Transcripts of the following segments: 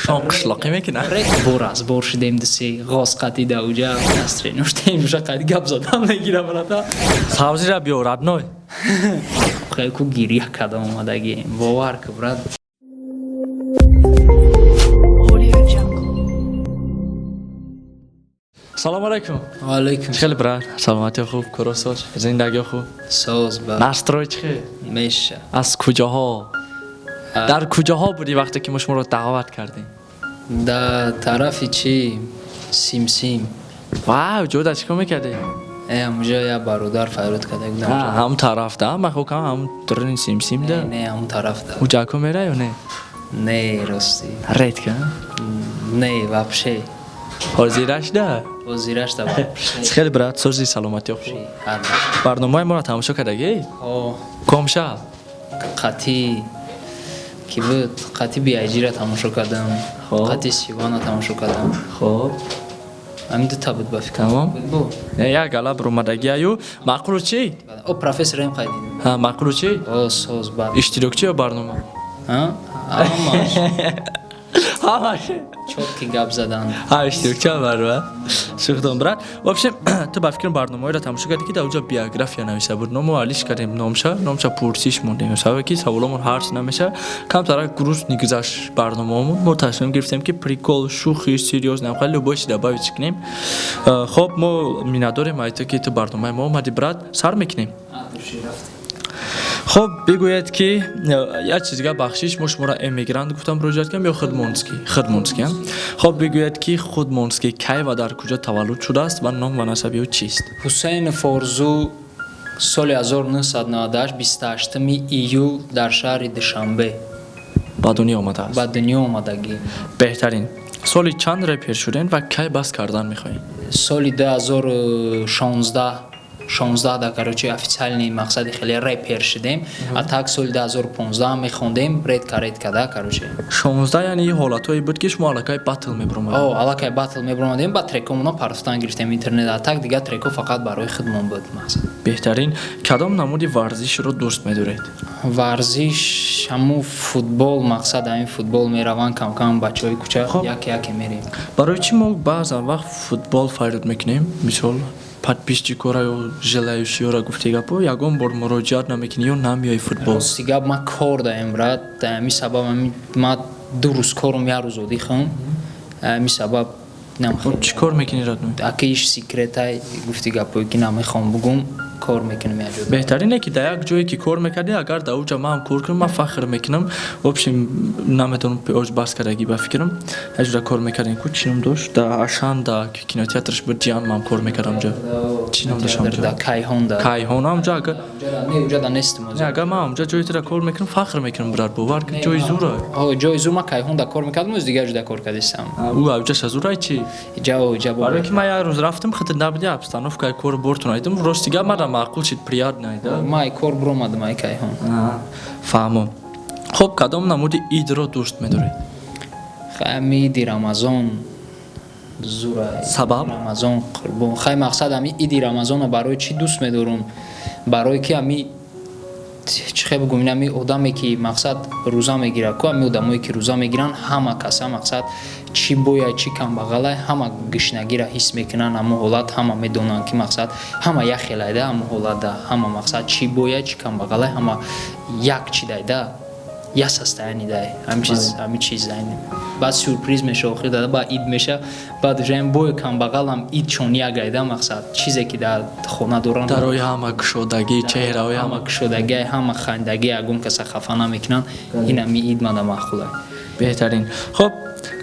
Шон қишлоқӣ мекунад. Бор аз бор шудем, дусе ғоз қатида уҷа настроение штем, уша қади гап задан мегира, брата. Сабзира биё, родной. Хеле ку гиря кардам омадагӣ, бовар ку, брат. Audio Jungle. Салом алайкум. Алайкум. Чӣ хеле, брат? Саломатӣ хуб, коро соз, зиндагӣ хуб? Соз ба. Настрой чӣ хел? Меша. Аз куҷоҳо, дар куҷоҳо будӣ, вақте ки мо шуморо даъват кардем? Да тарафи чи, Симсим. Вау, ҷода чӣ кор мекардӣ? Ҳамуҷа як бародар файрод карда будам. Ҳам тараф да ман хокам, ҳам дурни Симсим да? Не, ҳамун тараф да. Уҷако мера ё не? Не, рости. Редко? Не, вообще. Ҳозираш да? Ҳозираш да, вообще. Чӣ хеле, брат, сози, саломатӣ хуб? Барномаи моро тамошо кардагӣ? О. Комшаб? Қати ки буд, қати биайҷира тамошо кардам. Қати Сивана тамошо кардам. Ҳамин дута буд, ба фикр. Тамом. Бу. Як гала баромадагиаю маъқулу чӣ? О, профессорем қайдидам. Ҳа, маъқулу чӣ? О, соз ба. Иштирокчи ё барнома? Ҳамаш. Ҳамаш. Чётко гап задан. Ҳа, иштирокчи барнома шухдон, брат. В общем, ту ба фикрам барномаҳоеро тамошо кардӣ, ки дар оҷо биография нависта буд. Ному алиш кардем, номша пурсиш мондем, сабаби ки саволомон ҳарс намеша, камтарак грустный гузашт барномаомон. Мо тасмим гирифтем, ки прикол, шӯхи, серьёз намхали любой чи добавить кунем. Хоб, мо миннатдорем айто, ки ту барномаи мо омадӣ, брат. Сар мекунем. Хоб, бигӯед, ки як чиз дига, бахшиш, мо шуморо эмигрант гуфтам, муроҷиат кардем ё худмонский? Худмонский. Хоб, бигӯед, ки Худмонский кай ва дар куҷо таваллуд шудааст ва ном ва насаби ӯ чист? Ҳусейнов Орзу соли 1998, 28 июл, дар шаҳри Душанбе ба дунё омадааст. Ба дунё омадагӣ. Беҳтарин. Соли чанд репер шудем ва кай бас кардан мехоҳем? Соли 2016, 16 да, короче, официальный, мақсади хеле репер шудем. А так соли 2015 мехондем, редко, редко да, короче. 16, яъне ин ҳолатҳое буд, ки шумо аллакай батл мебуромадед? О, аллакай батл мебуромадем, ба трекомона партофтан гирифтем интернет. А так дигар треко фақат барои худмон буд, мақсад. Беҳтарин. Кадом намуди варзишро дӯст медоред? Варзиш ҳамун футбол, мақсад, ҳамин футбол мераванд камкам бачаҳои кӯча, яке яке мерем. Барои чӣ мо баъзан вақт футбол фарёд мекунем? Мисол, подписчикора ё желающиёра гуфти гапо, ягон бор муроҷиат намекунӣ ё намеои футбол? Рости гап, ман кор даем, брат. Ҳамин сабаб ман 2 рӯз корум, як рӯз одихам, ҳамин сабаб. Хоб, чӣ кор мекунӣ, родной? Ака, иш секретай, гуфти гапое ки намехоҳам бугум. Кор мекунем як ҷо. Беҳтарине, ки дар як ҷое ки кор мекардӣ, агар дар уҷа ман ҳам кор кунам, ман фахр мекунам. В общем, наметавонам, оз бас кардагӣ, ба фикрам, як ҷода кор мекардем ку, чӣ ном дошт, дар Ашан, да кинотеатрш буд, ҷиан, ман кор мекардам ҷо. Чӣ ном дошт ҳамҷо? Да Кайҳон да. Кайҳон, ҳамҷо агар Не, уҷа да нестим. Не, агар ман ҳамҷо ҷои тура кор мекунам, фахр мекунам, брат, бовар кун, ҷои зура. О, ҷои зур. Ман Кайҳон да кор мекардам, оз дигар ҷода кор кардистам. Ӯ авҷаша зурай чӣ? Ҷа, ҷа. Барое ки ман як рӯз рафтам, худат набуди, обстановкаи кору бортон айдам, рости гап, мара маъқул шид, приятно да. Ман ай кор буромадам, ай Кайҳон. Фаҳмом. Хоб, кадом намуди идро дӯст медоред? Ҳами иди Рамазон зура. Сабаб? Рамазон, қурбон. Хай, мақсад, ҳами иди Рамазонро барои чӣ дӯст медорум? Барое ки ҳами, чӣ хел бигӯм, ин ҳами одаме ки, мақсад, рӯза мегирад ку, ҳами одамое ки рӯза мегиранд, ҳама каса, мақсад, чӣ бояд, чӣ камбағалай, ҳама гушнагиро ҳис мекунанд. Ҳамон ҳолат ҳама медонанд, ки, мақсад, ҳама як хелайда. Ҳамон ҳолатда ҳама, мақсад, чӣ бояд, чӣ камбағалай, ҳама як чӣ дайда, як состояние дай. Ҳамин чиз баъд сюрприз меша, охир дада баъд ид меша, баъд уже бой камбағалам идшон як айда, мақсад, чизе ки дар хона доранд. Дарои ҳама кушодагӣ, чеҳраҳои ҳама кушодагӣ, ҳама хандагӣ, ягон каса хафа намекунанд. Ин ҳами ид мада маъқулай. Беҳтарин. Хоб,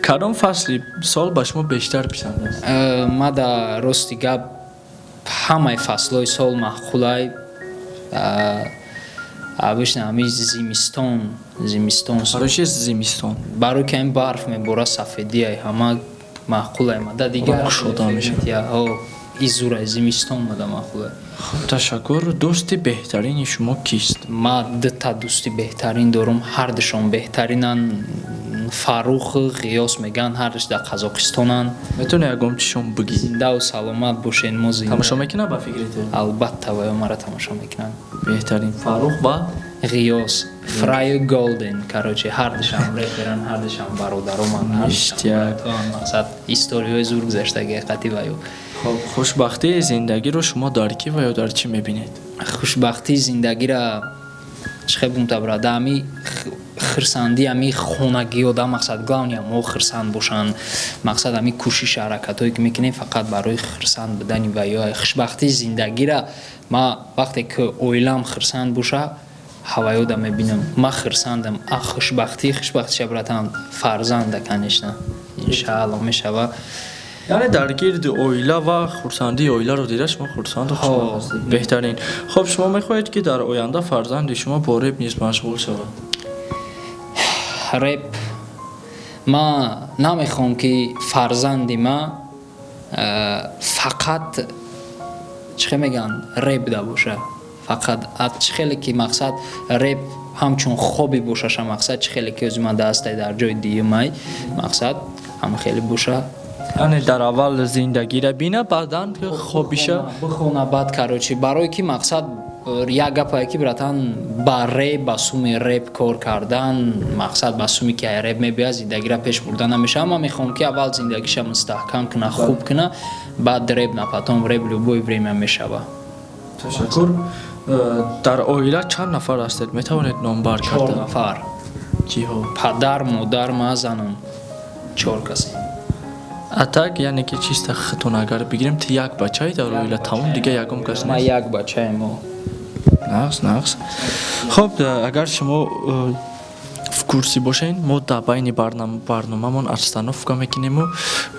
кадом фасли сол ба шумо бештар писанд аст? Мада, рости гап, ҳамаи фаслҳои сол маъқулай. Обычно ҳами зимистон, зимистон. Барои чи зимистон? Барои ки ҳами барф мебора, сафедиай, ҳама маъқулай мада. Дигар кушода мешавад. Изурай, зимистон мада маъқулай. Хуб, ташаккур. Дӯсти беҳтарини шумо кист? Ма дута дӯсти беҳтарин дорум, ҳардушон беҳтаринан. Фаррух, Ғиёс мегӯянд, ҳардуш дар Қазоқистонанд. Метавонӣ ягон чишон бигӣ? Зиндаву саломат бошен, мо зинда. Тамошо мекунад, ба фикри ту? Албатта, ваё мара тамошо мекунанд. Беҳтарин. Фаррух ва Ғиёс, Фраю, Голден, короче, ҳардушам реперан, ҳардушам бародароман. Ништяк. Мақсад, историяҳои зур гузаштаги қати ваю. Хоб, хушбахтии зиндагиро шумо дар кӣ ва ё дар чӣ мебинед? Хушбахтии зиндагира чӣ хел бигӯм, та, брат, ами хирсандӣ, ами хонагиё да, мақсад, главное, мо хирсанд бошанд. Мақсад, ами кӯшиш, ҳаракатҳое ки мекунем, фақат барои хирсанд будани ва ё хушбахтии зиндагира ма вақте ки оилаам хирсанд боша, ҳаваёда мебинам, ма хирсандам. А хушбахтӣ, хушбахтиша, братан, фарзанда, конечно, иншаалло, мешава. Яъне дар гирди оила ва хурсандии оиларо дида, шумо хурсанду хушбахт ҳастед. Беҳтарин. Хоб, шумо мехоҳед, ки дар оянда фарзанди шумо бо реп низ машғул шавад? Реп, ма намехоҳам, ки фарзанди ма фақат, чӣ хел мегӯянд, реп да боша фақат. Чӣ хеле ки, мақсад, реп ҳамчун хобби бошаша, мақсад, чӣ хеле ки ози ман даастай дар ҷои дуюмай, мақсад, ҳама хеле боша. Яъне дар аввал зиндагиро бина, баъдан хобиша. Бихона, баъд, короче, барое ки, мақсад, як гапае ки, братан, ба реп, ба суми реп кор кардан, мақсад, ба суми ки ай реп мебиёяд, зиндагиро пеш бурда намешавад. Ман мехоҳам, ки аввал зиндагиша мустаҳкам куна, хуб куна, баъд реп на, потом реп любое время мешава. Ташаккур. Дар оила чанд нафар ҳастед, метавонед номбар Чор карда? нафар. Киҳо? Падар, модар, ма, занам, чор касем. А так, яъне ки чиста хитон агар бигирем, ту як бачаи дар оила, тамом, дига ягон кас Ма нест? як бачаем о. Нағз, нағз. Хоб, агар шумо в курсе бошед, мо дар байни барномамон остановка мекунему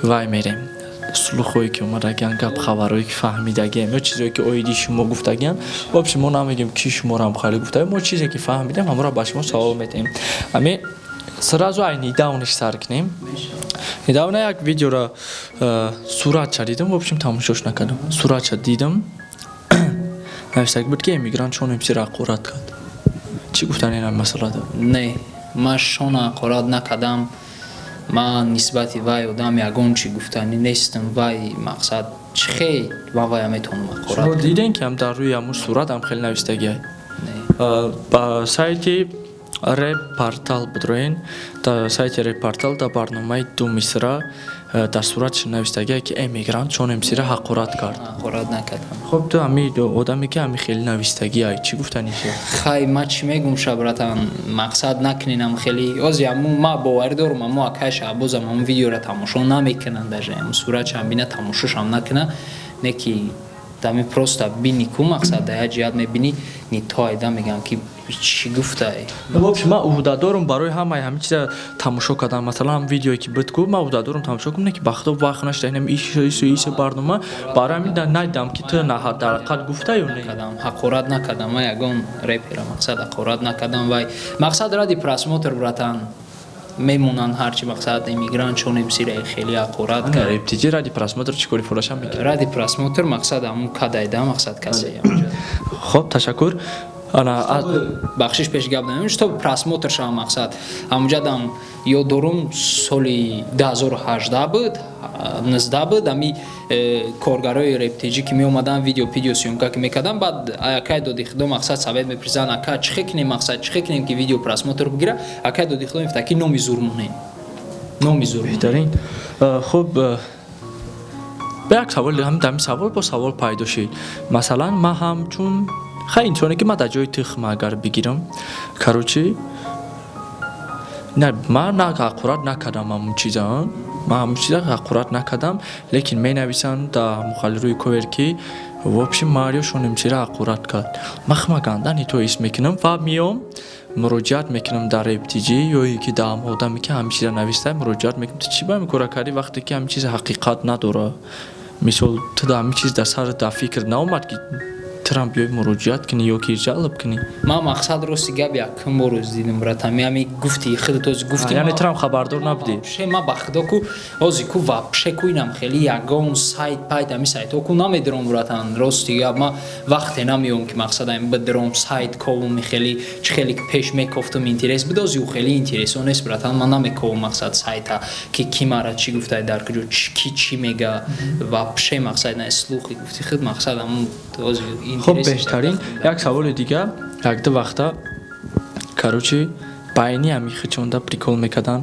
вай мерем, слухҳое ки омадагиан, гап, хабарҳое ки фаҳмидагиам ё чизое ки оиди шумо гуфтагиан. Вообще, мо намегем, ки шуморо хеле гуфтагиам, мо чизе ки фаҳмидем, ҳамонро ба шумо савол метаҳем. Ами сразу ай недавниш сар кунем. Недавно як видеоро суратша дидам, в общем, тамошош накардам, суратша дидам. Навиштаг буд, ки эмигрант Шон МС-ро ҳақорат кард. Чӣ гуфтан ин масъалада? Не, ман Шона ҳақорат накардам. Ман нисбати вай одам ягон чӣ гуфтанӣ нестам. Вай, мақсад, чӣ хел ман вая метавонам ҳақорат? Шумо дидем, ки ҳам дар рӯи ҳамун сурат ҳам хеле навиштагиай. Не. Ба сайти Реп Портал бидроен. Дар сайти Реп Портал, дар барномаи «Ду мисра», дар суратш навиштагиай, ки эмигрант Шон МС-ро ҳақорат кард. Ҳақорат накардам. Хоб, ту ҳами одаме, ки ҳами хеле навиштагиай, чӣ гуфтанише? Хай, ман чӣ мегум ша, братан, мақсад, накунинам хеле ози аму. Ма боварӣ дорам, аммо акай Шаҳбозам ҳамун видеоро тамошо намекунанд, даже ҳамун суратшам бина, тамошошам накуна. Не ки дами просто бини ку, мақсад, да як ҷиҳат мебинӣ, ни то айда мегӯям, ки чӣ гуфтай. В общем, ман ӯҳдадорум барои ҳамаи ҳамин чиза тамошо кардан. Масалан, ҳам видеое ки буд ку, ман ӯҳдадорум тамошо кунам, не ки ба худо вақт нашуда, инам ису ису ису барнома, барои ҳамин надидам, ки ту дар ҳақиқат гуфта ё не. Накардам, ҳақорат накардам. Ман ягон репера, мақсад, ҳақорат накардам. Вай, мақсад, ради просмотр, братан, мемонанд ҳарчи, мақсад, эмигрант Шон МС-ра хеле ҳақорат кард. Рептиҷи ради просмотр чӣ кори фурашам мекунад? Ради просмотр, мақсад, ҳамун кадайда, мақсад, касе ҳамунҷа. Хоб, ташаккур. Ана Бахшиш, пеш гап намем, чтоб просмотр шава, мақсад, ҳамунҷадам ёд дорум, соли 2018 буд, 19 буд, ами коргарои рептеҷӣ ки меомаданд, видео пидео съёмка ки мекарданд, баъд акай доди худо, мақсад, совет мепурсиданд: ака, чӣ хел кунем, мақсад, чӣ хел кунем, ки видео просмотр бигира? Акай доди худо мефта, ки номи зур монем, номи зур монем. Беҳтарин. Хуб, ба як савол ҳам дами савол бо савол пайдо шид. Масалан, ман ҳамчун хай инсоне, ки ман дар ҷои тухма агар бигирам, короче, не, ман на ҳақорат накардам ҳамун чиза, ман ҳамун чиза ҳақорат накардам, лекин менависанд дар мухалли рӯи ковер, ки в общем, Марио Шон МС-ра ҳақорат кард. Ман хма ганда не то ис мекунам ва миём муроҷиат мекунам дар рептиҷӣ ё ин ки дар ҳамон одаме, ки ҳамин чиза нависта, муроҷиат мекунам: ту чӣ ба ҳамин кора кардӣ, вақте ки ҳамин чиз ҳақиқат надорад? Мисол, ту дар ҳамин чиз дар сар, дар фикр наомад, ки турам биёй муроҷиат кунӣ ё ки жалб кунӣ? Ман, мақсад, рости гап, якум бор рӯз дидам, братан, ами гуфти худат ози гуфти. Яъне турам хабардор набудӣ? Вообще, ма ба худо ку ози ку вообще ку инам хеле ягон сайт пайт, ами сайтҳо ку намедиром, братан. Рости гап, ма вақте намеём, ки, мақсад, ами бидиром сайт ковум, хеле чӣ хеле ки пеш мекофтум, интерес буд, ози ӯ хеле интересо нест, братан. Ман намековум, мақсад, сайта, ки ки мара чӣ гуфтай, дар куҷо ки чӣ мега. Вообще, мақсад, на слухи гуфти худ, мақсад, ҳамун ози. Хуб, беҳтарин. Як саволи дига, якду вақта Короче, байни ҳами хичонда прикол мекардан.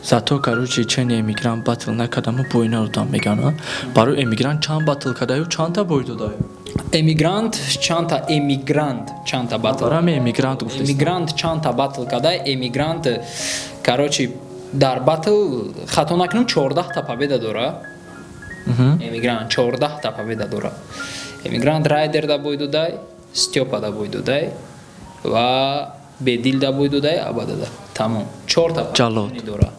Зато, короче, чени Эмигрант батл накардаму бой надодам, меган. Барои Эмигрант чанд батл кардаю, чандта бой додаю? Эмигрант чанта батл? Барои ҳами Эмигрант гуфтест. Эмигрант чанта батл кардай? Эмигрант, короче, дар батл, хато накунам, 14-та победа дора. Эмигрант 14-та победа дора. Эмигрант Райдер да бой додай, Стёпа да бой додай ва Бедил да бой додай, Абадада. Тамом, чорта. Ҷаллод. Дора.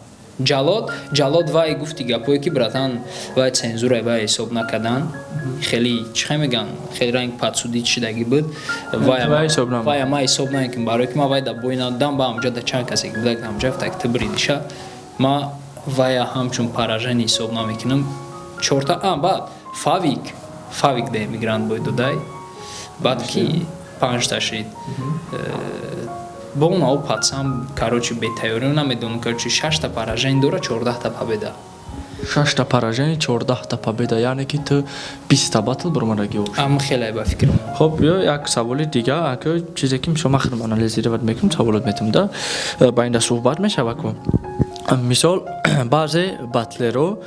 Ҷаллод, Ҷаллод вай гуфти гапое ки, братан, вай цензура, вай ҳисоб накардан. Хеле чӣ меган, хеле ранг подсудить шидагӣ буд. Вай ҳисоб намекунад. Вай ма ҳисоб намекунам, барое ки ма вай да бой надодам. Ба ҳамҷа да чанд касе ки будак, ҳамҷа гуфта, ки ту бридиша. Ма вая ҳамчун поражение ҳисоб намекунам. Чорта. А баъд Фавик, Фавик да Эмигрант бой додай, баъд ки панҷта шид. Бо он пацан, короче, бетайёрӣ намедонам, короче, шашта поражение дора, 14-та победа. Шашта поражение, 14-та победа, яъне ки ту 20-та батл баромадагӣ бош. Ам хеле, ба фикрам. Хоб, ё як саволи дига, ака, чизе ки мисол ман худам анализировать мекунам, саволот метам да, ба инда суҳбат мешава ку. Мисол, баъзе батлеро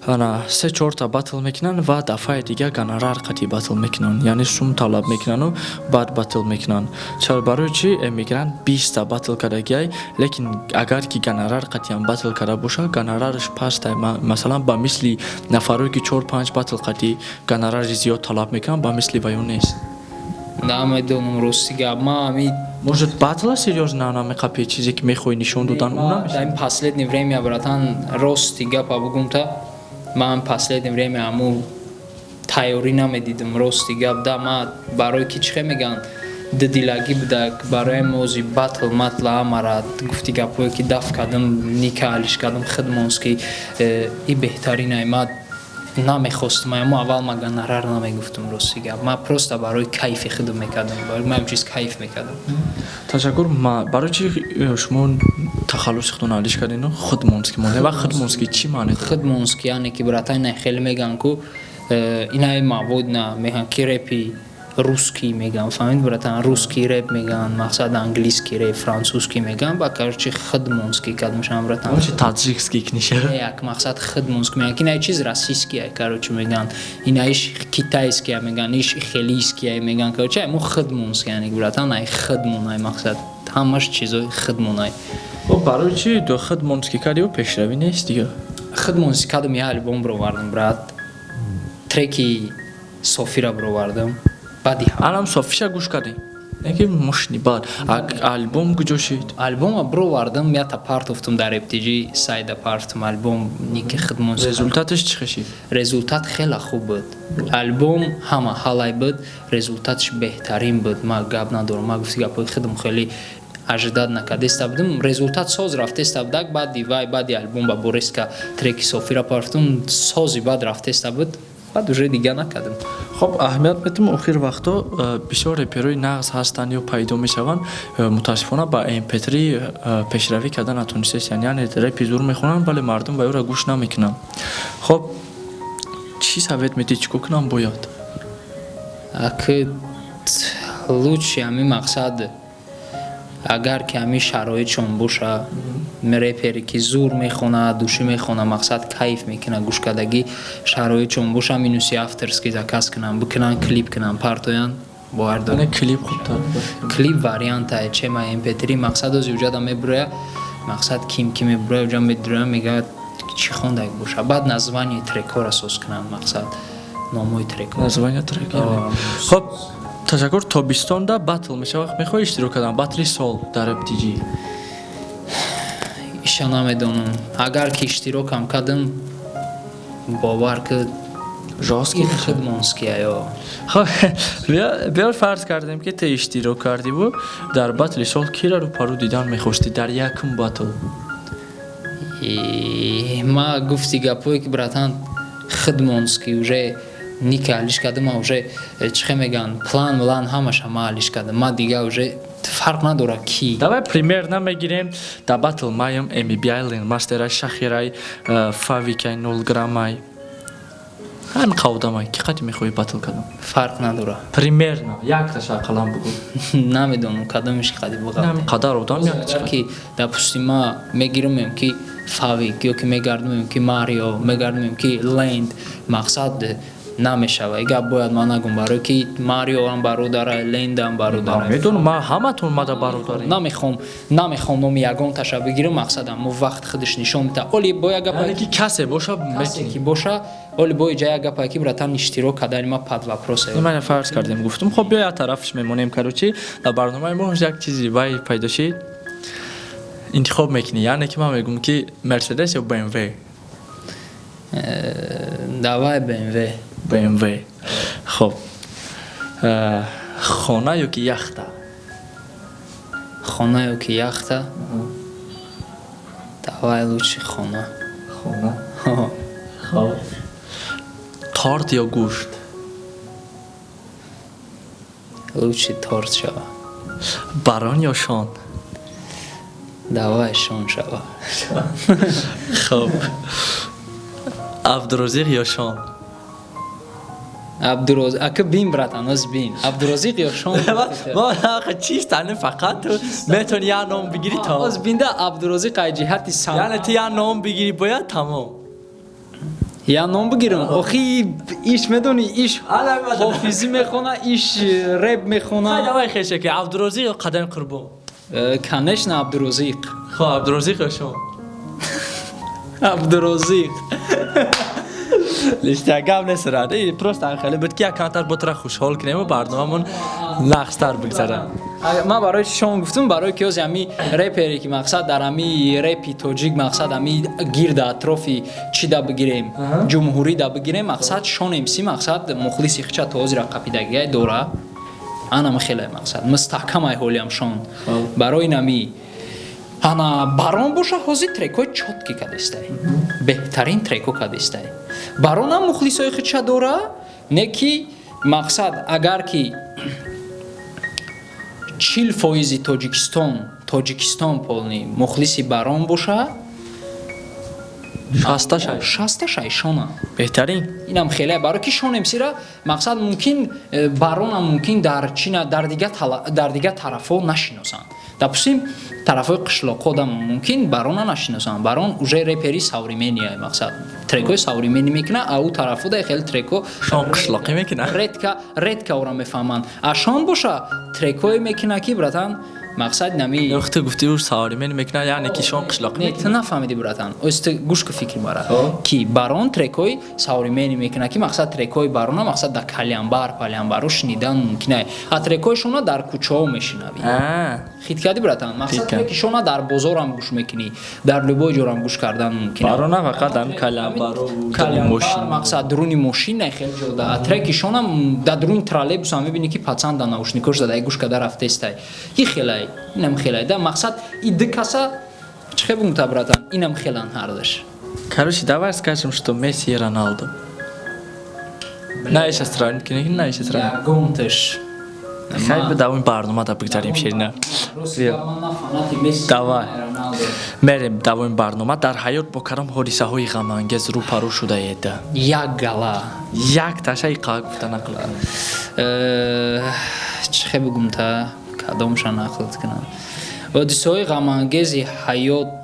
ана се чорта батл мекунанд ва дафъаи дига гонорар қатъи батл мекунанд, яъне сум талаб мекунану баъд батл мекунанд. Чаро, барои чи Эмигрант 20-та батл кардагиай, лекин агар ки гонорар қатъиам батл карда боша, гонорараш пастай? Масалан, ба мисли нафарое ки чор панҷ батл қатъи гонорари зиёд талаб мекунанд, ба мисли ваё нест. Намедонам, рости гап, ма ами Может, батла серьёзно намеқапи, чизе ки мехоҳӣ нишон додан, ӯ намешавад? Дар ин последнее время, братан, рости гапа бугум та, ман последнее время аму тайёрӣ намедидам, рости гап да. Ма барое ки чихе мегӯянд, дудилагӣ будак барои мози батл матла амара. Гуфти гапое ки даф кардам, ника алиш кардам, хидмонски и беҳтаринай. Ма намехостам амо аввал ма гонорар намегуфтам, рости гап, ма просто барои кайфи худам мекардам, барои ма чиз кайф мекардам. Ташаккур. Барои чи шумо тахаллуси худро алиш кардину худмонски монде ва худмонски чӣ маъне дорад? Худмонски, яъне ки, братан, ина хеле мегӯянд ку инаи маводна мегӯянд ки репи русский мегӯянд, фаҳмид, братан, русский реп мегӯянд, мақсад английский реп, французский мегӯянд. Ба, короче, худмонский кардамшам, братан. Чи таджикский книша? Як мақсад худмонский мегӯянд ки инаи чиз российский, короче, мегӯянд, инаиш китайский мегӯянд, иш хелийский мегӯянд. Короче, мо худмонский, яъне, братан, ай худмон, ай мақсад ҳамаш чизои худмонай. Хоб, барои чи худмонский кардиу пешравӣ нест дига? Худмонский кардам, я альбом бировардам, брат, треки Софира бировардам, баъди Анам Софиша гӯш кардем, яки мошни. Баъд альбом куҷо шид? Альбома бировардам, ята партофтум дар FTG сайда, партофтум альбом ники хидмон. Результаташ чӣ хешид? Результат хеле хуб буд. Альбом ҳама ҳалай буд, результатш беҳтарин буд, ма гап надорам. Ма гуфти гапҳои худам хеле ожидать накардеста будем, результат соз рафтеста будак. Баъди вай, баъди альбом ба бореска треки Софира партофтум, сози баъд рафтеста буд, баъд уже дига накардам. Хоб, аҳамият метум, охир вақто бисёр реперои нағз ҳастанд ё пайдо мешаванд, мутаассифона ба MP3 пешравӣ карда натонистестанд, яъне репи зур мехонанд, вале мардум ба ӯра гӯш намекунанд. Хоб, чӣ совет медиҳӣ, чӣ кор кунам бояд? Аки лучше ҳамин мақсад, агар ки ҳамин шароитшон боша, репере ки зур мехона, душӣ мехона, мақсад кайф мекуна гӯшкардагӣ, шароитшон боша, минуси авторский заказ кунанд, бикунанд, клип кунанд, партоянд, бовар дорам. Клип хубтар. Клип варианта чема MP3. Мақсад ози уҷада мебуроя, мақсад ким ки мебуроя, уҷа медуроя, мегӯяд, чӣ хондаг боша. Баъд название трекҳоро соз кунанд, мақсад номҳои трекҳо. Название трек. Хоб, ташаккур. Тобистонда батл мешавад, мехоҳӣ иштирок кардан батли сол дар FTG? Иша намедонам. Агар ки иштирокам кардам, бовар ки Жёсткий. Хидмонский ё. Хоб, биё, фарз кардем, ки ту иштирок кардиву дар батли сол кира рӯпарӯ дидан мехостӣ дар якум батл? Ма гуфти гапое ки, братан, хидмонский уже ника алиш кардам, ма уже чихе мегӯянд, план млан ҳамаша ма алиш кардам, ма дига уже фарқ надорад ки. Давай пример намегирем, дар батл маям MBI, Ленмастерай, Шахирай, Фавикай, нол граммай. Ҳамин қавдама ки қати мехоҳӣ батл кардам? Фарқ надора. Примерно якташа ақаллан бугӯ. Намедонам, кадомиш қади буға. Ҳамин қадар одам як. Агар ки, допустим, ма мегирам ки Фавик ё ки мегардам ки Марио, мегардам ки Ленд, мақсад намешава. И гап бояд ман нагум, барое ки Мариоам бародара, Лендам бародара. Медонам, ма ҳаматон мада бародарем. Намехом номи ягонташа бигирам, мақсадам мо вақт худаш нишон медиҳад. Оли бо як гапа Яъне ки касе боша касе мекунӣ. ки боша, оли бо иҷа як гапа ки, братан, иштирок кардани ма под вопрос. Ман фарз кардем, гуфтум, хоб, биё, як тарафш мемонем. Короче, дар барномаи мо як чизи вай пайдо шид, интихоб мекунӣ, яъне ки ман мегӯм ки Мерседес ё БМВ. Давай БМВ. БМВ. Хоб, хона ё ки яхта? Хона ё ки яхта? Давай лучше хона. Хона. Хоб, торт ё гӯшт? Лучше торт шава. Барон ё Шон? Давай Шон шава. Хоб, Абдурозиқ ё Шон? Абдуроз ака, бин, братан, оз бин, Абдурозиқ ё Шон? Чист, ани фақат ту метавонӣ як ном бигирӣ то Оз бинда, Абдурозиқ ай ҷиҳати сан Яъне ту як ном бигирӣ бояд, тамом. Я ном бигирам? Охи, иш медони, иш ҳофизӣ мехона, иш реп мехона. Давай, хеше ки Абдурозиқ ё Қадами Қурбон? Конечно, Абдурозиқ. Хоб, Абдурозиқ ё Шон? Абдурозиқ. Лишта гап нест, рад просто хеле буд ки як камтар ботра хушҳол кунем ва барномамон нақстар бигзарад. Ман барои Шон гуфтум, барои ки ози ҳами репере ки, мақсад, дар ҳами репи тоҷик, мақсад, ҳами гирда атрофи чӣ да бигирем, ҷумҳурӣ да бигирем, мақсад, Шон МС, мақсад, мухлиси хича то озира қапидагиай дора, анам хеле, мақсад, мустаҳкамай ҳолиам Шон. Барои нами ана Барон боша, ҳозир трекҳои чёткий кадистай, беҳтарин треко кадистай. Баронам мухлисои хича дора, не ки, мақсад, агар ки 40% Тоҷикистон полный мухлиси Барон боша, 66. 66 Шона. Беҳтарин. Инам хеле, барои ки Шон МСра, мақсад, мумкин Баронам мумкин дар чина, дар дигар тарафҳо нашиносанд. Допустим, тарафҳои қишлоқҳо да мумкин Барона нашиносанд. Барон уже репери современный, мақсад, трекҳои современный мекунад, а ӯ тарафҳо да хеле треко Шон қишлоқӣ мекунад. Редко, редко ӯра мефаҳманд. А Шон боша, трекҳое мекунад ки, братан, мақсад, нами Ё ту гуфтӣ ӯ современный мекунад, яъне ки Шон қишлоқӣ Не, ту нафаҳмидӣ, братан. Оз ту гӯш ку, фикр бара, ки Барон трекҳои современный мекунад, ки, мақсад, трекҳои Барона, мақсад, дар калянбар палянбаро шунидан мумкин, а трекҳои Шона дар кӯчаҳо мешунавӣ. Хит кардӣ, братан? Мақсад, треки Шона дар бозорам гӯш мекунӣ, дар любой ҷорам гӯш кардан мумкин. Барона фақат ам калянбаро. Мошин, мақсад, дуруни мошин не хеле ҷода, а треки Шона дар дуруни троллейбусам мебинӣ, ки пацан да наушникош зада гӯш карда рафтестай. И хелай, инам хелай да, мақсад, и ду каса чӣ хел бугум та, братан, инам хелан ҳардаш. Короче, давай скажем, что Месси и Роналду. Наиша сравнить кунем, наиша сравнить. Ягонташ. Хай, давай барнома да бигзарем, ширина. Давай. Мерем давоми барнома. Дар ҳаёт бо кадом ҳодисаҳои ғамангез рӯпарӯ шудаед? Як гала. Як ташаи қа гуфта нақл кунем. Чӣ хел бугум та, кадомша нақл кунам? Ҳодисаҳои ғамангези ҳаёт,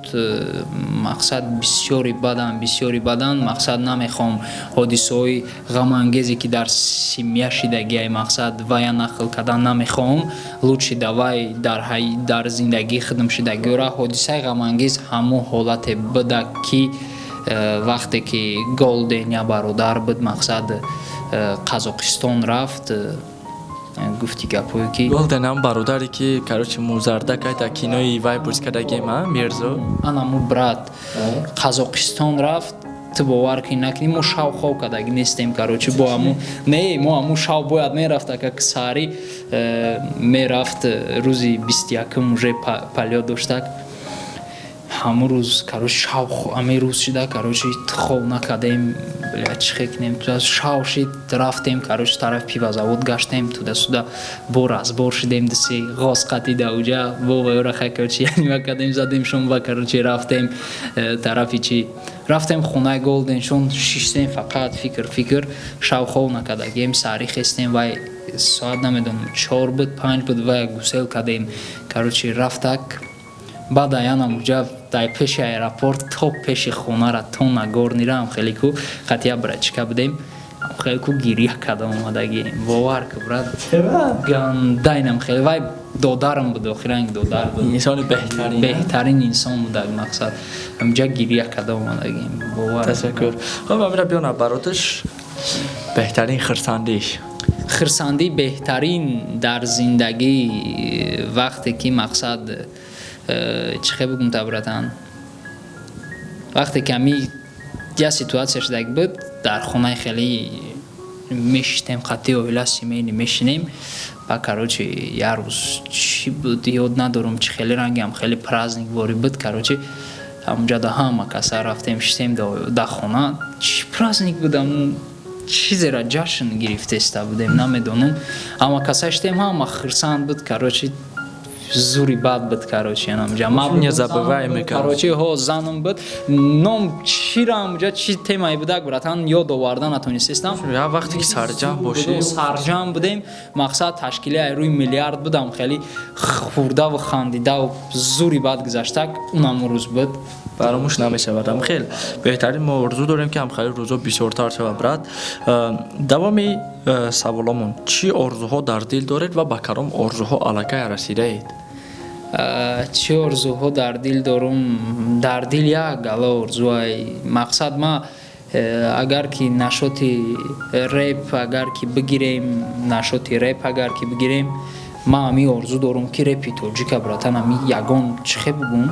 мақсад, бисёри бадан, бисёри бадан. Мақсад, намехоҳам ҳодисаҳои ғамангезе ки дар семья шидагиай, мақсад, вая нақл кардан намехоҳам. Лучше давай дар зиндагии худам шидагиёра. Ҳодисаи ғамангез ҳамон ҳолате буда, ки вақте ки Голден, я бародар буд, мақсад, Қазоқистон рафт, гуфти гапҳое ки Голден ҳам бародаре ки, короче, музарда кайта кинои вай бозӣ кардагем, а Мирзо. Анаму брат Қазоқистон рафт, ту бовар кунӣ накунӣ, мо шав хоб кардаги нестем, короче, бо ҳаму не, мо ҳаму шав бояд мерафт, ака саҳарӣ мерафт, рӯзи 21-ум уже полёт доштак. Ҳамун рӯз, короче, шав ҳамин рӯз шида, короче, хоб накардем. Бля, чӣ кунем? Шав шид, рафтем, короче, тарафи пивозавод гаштем, туда-сюда, бо разбор шидем, диси ғоз қатида уҷа, бо вайора хай, короче, янима кардем, задем шон ва, короче, рафтем тарафи чи, рафтем хонаи Голден шон, шиштем, фақат фикр, фикр, шав хов накардагем, саҳарӣ хестем, вай соат намедонам, 4 буд, 5 буд, вай гусел кардем, короче, рафтак. Баъд аянам уҷа дар пеши аэропорт то пеши хонара, то Нагорнира хеле ку қатия брачка будем, хеле ку гиря кардам омадагӣ, бовар ку, брат, гандайнам хеле. Вай додарам буд, охиранг додар буд. Инсони беҳтарин. Беҳтарин инсон будак, мақсад, ҳамҷа гиря карда омадагим, бовар. Ташаккур. Хоб, амира, биёна бароташ беҳтарин хурсандиш. Хурсандӣ беҳтарин дар зиндагӣ вақте ки, мақсад, чӣ хел бигум та, братан, вақте ки ами я ситуация шудаг буд, дар хонаи хеле мешиштем, қати оила, семейный мешинем ба, короче, як рӯз чӣ буд, ёд надорам, чӣ хеле рангам хеле праздник ворӣ буд, короче, ҳамунҷа да ҳама каса рафтем, шиштем да хона. Чӣ праздник буд, аму чизера ҷашн гирифтеста будем, намедонам, ҳама каса шиштем, ҳама хурсанд буд, короче, зури бад буд, короче, анамҷа. Незабываемый. Короче, ҳо, занам буд, ном чира, амҷа чи темае будак, братан, ёд оварда натонистестам. Я вақте ки сарҷам бошӣ. Сарҷам будем, мақсад, ташкили ай рӯи миллиард будам, хеле хӯрдаву хандидаву зури бад гузаштак, унам рӯз буд. Фаромӯш намешавад. Хел беҳтарин. Мо орзу дорем, ки ҳамхели рӯзо бисёртар шавад, брат. Давоми саволомон: чӣ орзуҳо дар дил доред ва ба кадом орзуҳо аллакай расидаед? Чӣ орзуҳо дар дил дорум? Дар дил як гала орзуай, мақсад, ма агар ки нашоти реп агар ки бигирем, нашоти реп агар ки бигирем, ма ҳами орзу дорум, ки репи тоҷика, братан, ами ягон, чӣ хел бигӯм,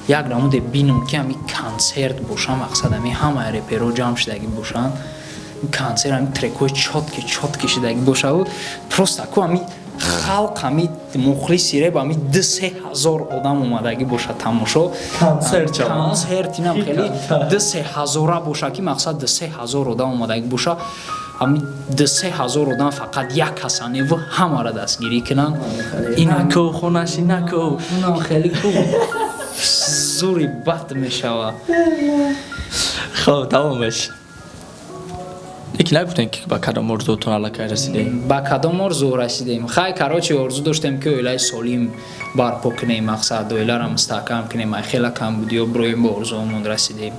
як намуде бинам, ки ами консерт боша, мақсад, ами ҳамаи реперо ҷамъ шудагӣ бошанд, консерт, ами трекҳои чёткий, чёткий шудагӣ бошаву просто ку ами халқ, ами мухлиси реп, ами 2-3 ҳазор одам омадагӣ боша тамошо. Консерт инам хеле 2-3 ҳазора боша, ки мақсад, 2-3 ҳазор одам омадагӣ боша, ами 2-3 ҳазор одам фақат як касаневу ҳамаро дастгирӣ кунанд. Инаку хонаши наку. Унам хеле ку зури бад мешава. Хоб, тамомаш. Лекин нагуфтем, ки ба кадом орзуотон аллакай расидем. Ба кадом орзу расидем? Хай, короче, орзу доштем, ки оилаи солим барпо кунем, мақсад, оиларо мустаҳкам кунем, ай хела кам будиё броем, ба орзуомон расидем.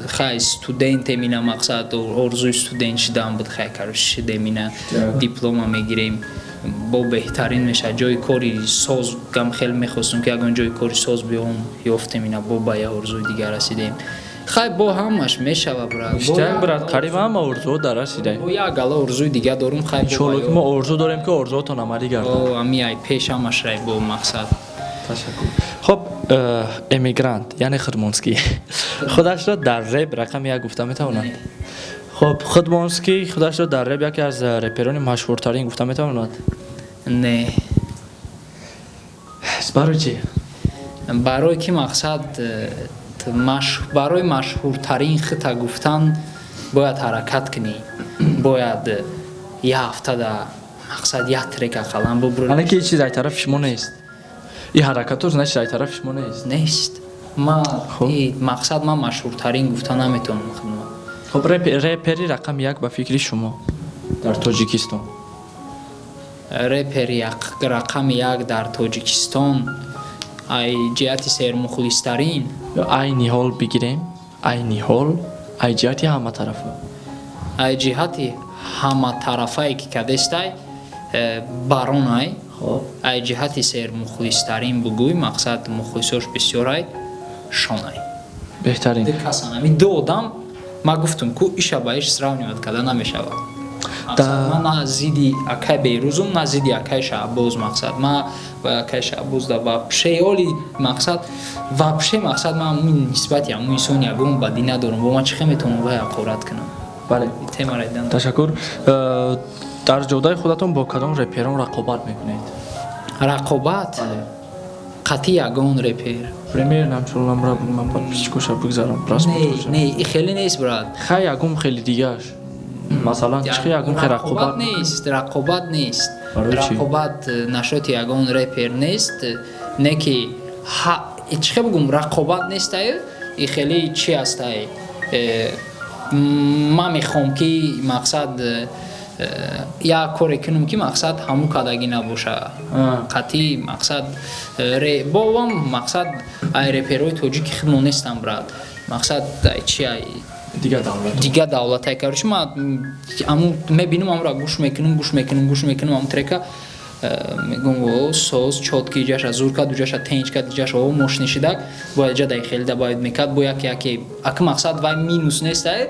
Хай, студентем ина, мақсад, орзуи студент шидан буд, хай, короче, шидем ина, диплома мегирем, бо беҳтарин мешавад, ҷои кори соз гам хеле мехостум, ки ягон ҷои кори соз биём, ёфтем ина, бо ба як орзуи дигар расидем. Хай, бо ҳамаш мешава, брат. Иштак, брат, қариб ҳама орзуҳо дар расидаем. Бо як гала орзуи дигар дорум, хай. Иншоалло, ки мо орзу дорем, ки орзуҳотон амалӣ гардад. Ами ай пеш ҳамаш рай бо мақсад. Ташаккур. Хоб, эмигрант, яъне Худмонский, худашро дар реп рақами як гуфта метавонад? Хоб, Худмонский худашро дар реп яке аз реперони машҳуртарин гуфта метавонад? Не. Барои чӣ? Барое ки, мақсад, барои машҳуртарин хита гуфтан бояд ҳаракат кунӣ, бояд як ҳафтада, мақсад, як трек ақаллан бубурӣ. Ана ки чиз ай тарафи шумо нест, и ҳаракатҳо, значит, ай тарафи шумо нест. Нест. Ма мақсад, ман машҳуртарин гуфта наметавонам худма. Хоб, репери рақами як ба фикри шумо дар Тоҷикистон? Репери рақами як дар Тоҷикистон ай ҷиҳати сермухлистарин? Айни ҳол бигирем, айни ҳол, ай ҷиҳати ҳаматарафа. Ай ҷиҳати ҳаматарафае ки кадестай, баронай. Ай ҷиҳати сермухлистарин бугӯй, мақсад, мухлисош бисёрай, шонай. Беҳтарин. Касан ами ду одам, ма гуфтум ку, иша ба иш сравнивать карда намешавад. Ман на зидди акай Берузум, на зидди акай Шаҳбоз. Мақсад, ма ба акай Шаҳбоз да вообще оли, мақсад, вообще, мақсад, ман нисбати ҳамун инсон ягон бадӣ надорам. Бо ман чӣ хел метавонам вай ҳақорат кунам? Бале. Темара дидан. Ташаккур. Дар ҷодаи худатон бо кадом реперон рақобат мекунед? Рақобат? Қати ягон репер. Примерно ҳамчун намра бугман, подписчикоша бигзарам. Не, не, и хеле нест, брат. Хай, ягон хеле дигаш, масалан, чӣ ягон хел рақобат? Нест, рақобат нест. Рақобат нашоти ягон репер нест. Не ки чӣ хел бугум, рақобат нестай, и хеле чи ҳастай. Ман мехоҳам, ки мақсад як коре кунам, ки мақсад ҳамун кадагӣ набоша. Қатъи мақсад бовам, мақсад ай реперои тоҷики худмо нестам, брат. Мақсад ай чи, ай дигар давлат. Дигар давлатай. Короче, ман аму мебинам, амура гӯш мекунам, гӯш мекунам, гӯш мекунам, аму трека мегӯм: о, соз, чёткий, иҷаша зур кард, уҷаша тенч кард, иҷаша о мошини шидак, бояд иҷа дай хеле добавить мекард, бо як яке ака. Мақсад вай минус нестай,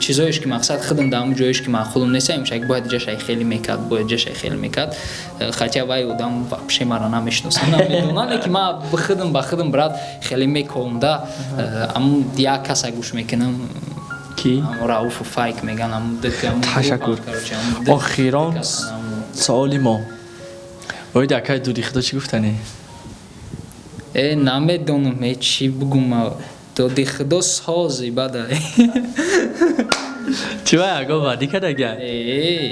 чизоеш ки мақсад худам дар ҳамун ҷоеш ки ман худам нестай, мешак бояд иҷаша хеле мекард, бояд иҷаша хеле мекард. Хотя вай одам вообще мара намешиносад, намедонам, лекин ман худам ба худам, брат, хеле мековам да. Аму як каса гӯш мекунам. Ки? Рауфу Файк меган. Ташаккур. Охирон саволи мо: оид акай Дуди Худо чӣ гуфтанӣ? Э, намедонам, э, чӣ бугум. Доди Худо сози бада. Чӣ, вай ягон ваъдӣ кардагия?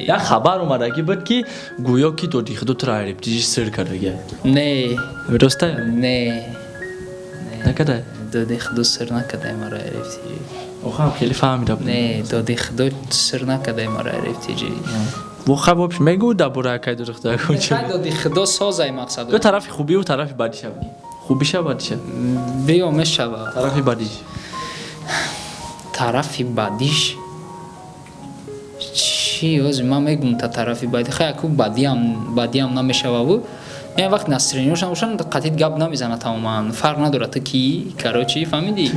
Як хабар омадагӣ буд, ки гӯё ки Доди Худо туро рептижи сир кардагия. Не. Роста? Не. Накарда? Доди Худо сир накардай мара рептижи. Охам хеле фаҳмида будем. Не, Доди Худо сир накардай мара рептижи. Воха, вообще мегӯ дар бораи акай Доди Худо. Доди Худо созай, мақсад. Ё тарафи хубиву тарафи бадиша бигӣ, хубиша, бадиша. Биё, мешава. Тарафи бадиш. Тарафи бадиш чи? Ози ман мегум та тарафи бади. Хай, аку бадиам, бадиам намешававу як вақт настроениёш набошад, қатъит гап намезана тамоман, фарқ надорад ту ки, короче, фаҳмидӣ,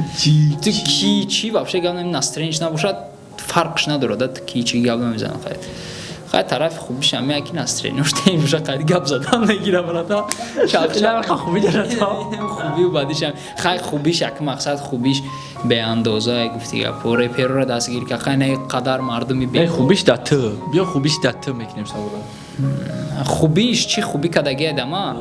ту ки чи, вообще гап настроениеш набошад, фарқш надорад ту ки чи, гап намезана. Хай, хай, тарафи хубиш ҳам яки настроениёш тем боша, қайд гап задан мегира, брата. Хуби дорад. Хубию бадиш. Хай, хубиш як мақсад, хубиш беандоза, гуфти гапо, реперора дастгир кард. Хай, на қадар мардуми Хубиш да ту, биё, хубиш да ту мекунем савола. Хубиш чӣ? Хубӣ кардагия дама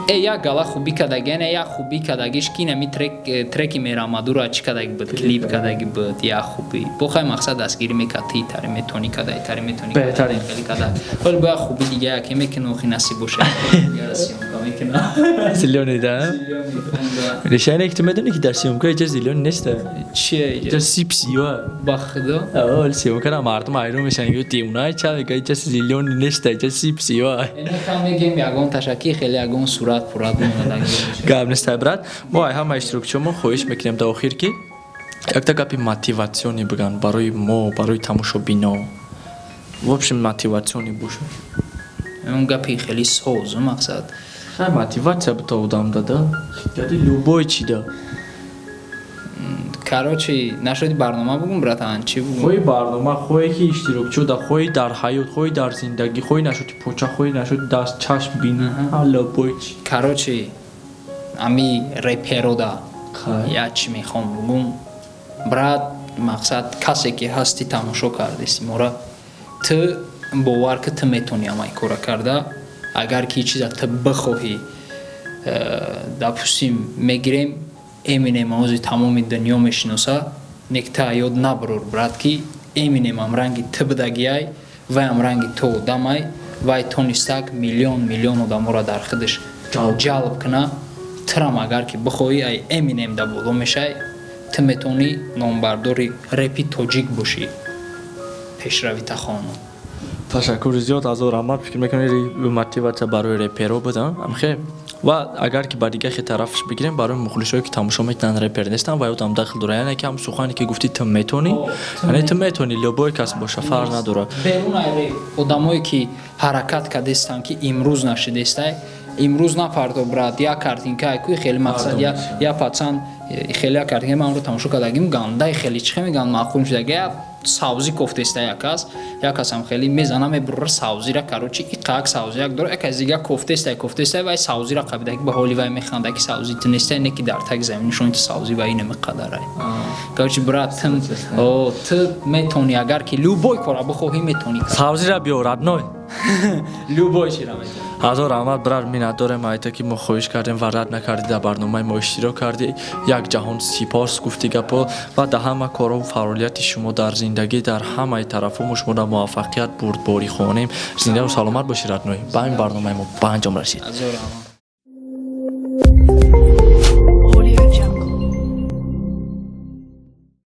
э як гала хубӣ кардагия, не, як хубӣ кардагиш ки инами треки Мерамадура чӣ кардаги буд, клип кардаги буд, як хубӣ. Бо хай, мақсад дастгирӣ мекард, ти тари метони када, тари метони. Беҳтарин. Када вале бояд хубӣ дига яке мекунӣ, охи насиб боша, съёмка мекуна. Зелёный да решение, ки ту медонӣ, ки дар съёмка иҷа зелёный неста. Чие? Иҷа сипсиё. Ба худо? Съёмкара мардум айрон мешан, ки девонаи ча мега, иҷа зелёный неста, иҷа сипсиё. Мегем ягон ташакки хеле ягон сурат пурат. Гап неста, брат. Мо ай ҳама иштирокчиёмо хоҳиш мекунем дар охир, ки якта гапи мотиватсионӣ биган барои мо, барои тамошобино, в общем, мотиватсионӣ бошад. Он гапи хеле соз, мақсад. Хай, мотиватсия бита одам дада дади любой чи да. Короче, нашоди барнома бугум, братан, чӣ бугум? Хоҳи барнома, хоҳе ки иштирокчиё да, хоҳи дар ҳаёт, хоҳи дар зиндагӣ, хоҳи нашоди поча, хоҳи нашоди даст, чашм, бинӣ, любой чи. Короче, ами реперода як чӣ мехоҳам бугум, брат. Мақсад, касе ки ҳасти, тамошо кардеси мора, ту бовар ки ту метавонӣ амай кора карда, агар ки чиза ту бихоҳӣ. Допустим, мегирем Эминем, ози тамоми дунё мешиноса, некта ёд набурор, брат, ки Эминем ам ранги ту будагиай, вай ам ранги ту одамай, вай тонистак миллион миллион одаморо дар худаш ҷалб куна. Турам агар ки бихоҳӣ, ай Эминем да боло мешай, ту метавонӣ номбардори репи тоҷик бошӣ. Пешравӣ тахону. Ташаккури зиёд, азор раҳмат. Фикр мекунем, мотиватсия барои реперо будам амхе. Ва агар ки ба дигар хе тарафш бигирем, барои мухлисое ки тамошо мекунанд, репер нестанд, ва ёдам дахл дора, яъне ки ҳам сухане ки гуфтӣ, ту метавонӣ, яъне ту метавонӣ, любой кас боша, фарқ надорад. Берун ай реп одамое ки ҳаракат кардестанд, ки имрӯз нашидестай, имрӯз напардо, брат. Як картинка ку хеле мақсад, я пацан хеле, як картинка ман ро тамошо кардагим, гандаи хеле чихе меган, маъқул шуда. Я савзӣ кофтеста як кас, як касам хеле мезана, мебурра савзира. Короче, иқак савзи як дора, як кас дига кофтеста, кофтеста, вай савзира қабида, ба ҳоли вай механда, ки савзи ту неста, не ки дар таги замин нишони ту савзи вай намеқадарай. Короче, брат, ту метавонӣ, агар ки любой кора бихоҳӣ, метавонӣ. Савзира биёр, родной. Любой чира метавонем. Ҳазор раҳмат, брат, миннатдорем айта, ки мо хоҳиш кардем ва рад накардӣ, дар барномаи мо иштирок кардӣ. Як ҷаҳон сипос гуфтӣ гапо ва дар ҳама кору фаъолияти шумо дар зиндагӣ, дар ҳамаи тарафҳо мо шуморо муваффақият, бурдборӣ хонем. Зиндаву саломат бошӣ, родной. Ба ин барномаи мо ба анҷом расид. Ҳазор раҳмат.